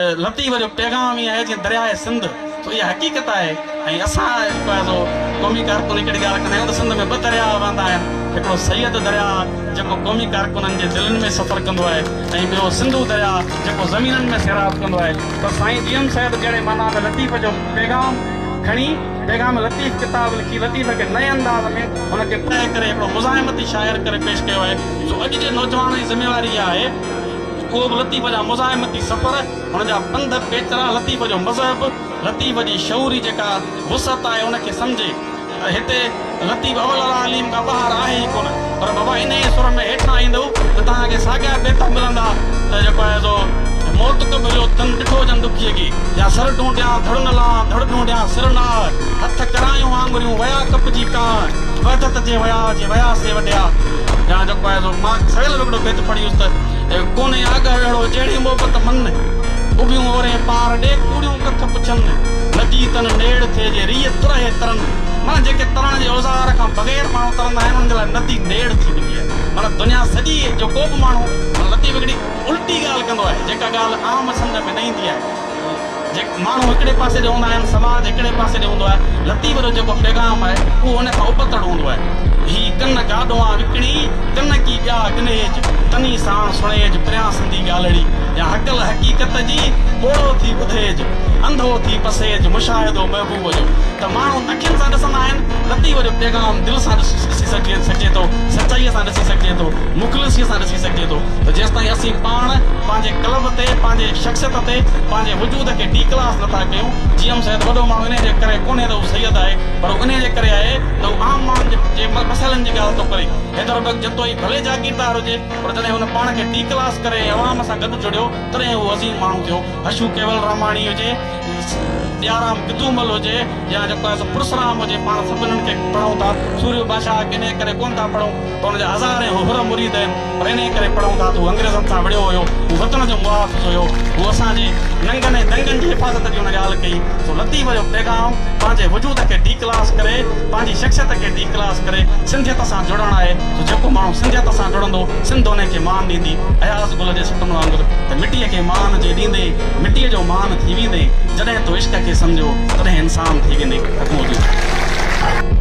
لطيف جو پيغام ئي آهي جيئن درياء سنڌ سو اها حقيقت آهي ۽ اسان جيڪو آهي سو قومي ڪارڪن هڪڙي ڳالهه ڪندا آهيون ته سنڌ ۾ ٻه درياء وهندا آهن هڪڙو سيد درياء جيڪو قومي ڪارڪنن جي دلين ۾ سفر ڪندو آهي ۽ ٻيو سنڌو درياء جيڪو زمينن ۾ سيراب ڪندو آهي ته سائين جي ايم سيد جهڙي معنيٰ ۾ لطيف جو پيغام کڻي پيغام لطيف ڪتاب لکي لطيف کي نئين انداز ۾ هن کي پڙهي ڪري هڪڙو مزاحمتي شاعر ڪري پيش ڪيو آهي سو اڄ جي نوجوان جي ذميواري اها آهي اهو به لطيف جا مزاحمتي سفر، هن جا پنڌ پيچرا، لطيف جو مذهب، لطيف جي شعوري جيڪا وسعت آهي ان کي سمجهي. هتي لطيف اول العاليم کان ٻاهر آهي ئي ڪونه. پر بابا انهيء سر ۾ هيٺان ايندؤ ته توهان کي ساڳيا بيت ملندا ته جيڪو آهي سو موت قبوليو تن ڏٺو جن ڏکيء کي يا سر ڍونڍيان ڌڙ نه لان ڌڙ ڍونڍيان سر نه آء هٿ ڪرايون آڱريون ويا ڪپجي ڪانء وحدت جي ويا جي ويا سي وڍيا يا جيڪو آهي سو مان سويل به هڪڙو بيت پڙهي هيس ته ڪونهي آڳهه اهڙو جهڙي محبت من اڀيون اورين پار ڏي ڪوڙيون ڪٿ پڇن ندي تن نيڙ ٿئي جي ريء ترهي ترن معنيٰ جيڪي ترڻ جي اوزار کان بغير ماڻهو ترندا آهن انهن جي لاء ندي نيڙ ٿي ويندي آهي معنيٰ دنيا سڄي جو ڪو به ماڻهو معنيٰ لطيف هڪڙي الٽي ڳالهه ڪندو آهي جيڪا ڳالهه عام سمجهه ۾ نه ايندي آهي. جيڪ ماڻهو هڪڙي پاسي ڏي هوندا آهن، سماج هڪڙي پاسي ڏي هوندو آهي، لطيف جو جيڪو پيغام آهي، اهو ان کان ابتڙ هوندو آهي. هي ڪن گاڏوان وڪڻي، ڪن ڪي ٻيا ڳنهيج، تني ساڻ سڻيج، پريان سندي ڳالهڙي، يا هڪل حقيقت جي، ٻوڙو ٿي ٻڌيج، انڌو ٿي پسيج، مشاهدو محبوب جو ته ماڻهو اکين سان ڏسندا آهن، لطيف جو پيغام دل سان ڏسي سگهجي ٿو، سچائيء سان ڏسي سگهجي ٿو، مخلصيء سان ڏسي سگهجي ٿو ته جيستائين اسين پاڻ پنهنجي قلب تي، پنهنجي شخصيت تي، پنهنجي وجود کي ڊي ڪلاس نه ٿا ڪيون. جي ايم سيد وڏو ماڻهو انهيء جي ڪري ڪونهي ته هو سيد آهي، پر انهيء جي ڪري آهي ته هو عام ماڻهن جي مسئلن جي ڳالهه ٿو ڪري. حيدر بخش جتوئي ڀلي جاگيردار هجي، پر جڏهن هن پاڻ کي ڊي ڪلاس ڪري ۽ عوام سان گڏ جڙيو، تڏهن هو عظيم ماڻهو ٿيو. حشو ڪيولراماڻي هجي، ڏيارام گدومل هجي يا جيڪو آهي سو پرسرام هجي، پاڻ سڀ انهن کي پڙهون ٿا. سورهيه بادشاهه کي انهيء ڪري ڪونه ٿا پڙهون ته ان جا هزارين حر مريد آهن، پر انهيء ڪري پڙهون ٿا ته هو انگريزن سان وڙهيو هيو، هو وطن جو محافظ هيو، هو اسان جي ننگن ۽ دنگن جي حفاظت جي هن ڳالهه ڪئي. سو لطيف جو پيغام پنهنجي وجود کي ڊي ڪلاس ڪري، پنهنجي شخصيت کي ڊي ڪلاس ڪري سنڌيت سان جڙڻ آهي. سو جيڪو ماڻهو سنڌيت سان جڙندو، سنڌ انهي کي مان ڏيندي. اياز گل جي سٽن وانگر ته مٽيء کي مان جي ڏيندين، مٽيء جو مان ٿي ويندين، جڏهن تو عشق کي سمجهيو، تڏهن انسان ٿي ويندين. حق موجود.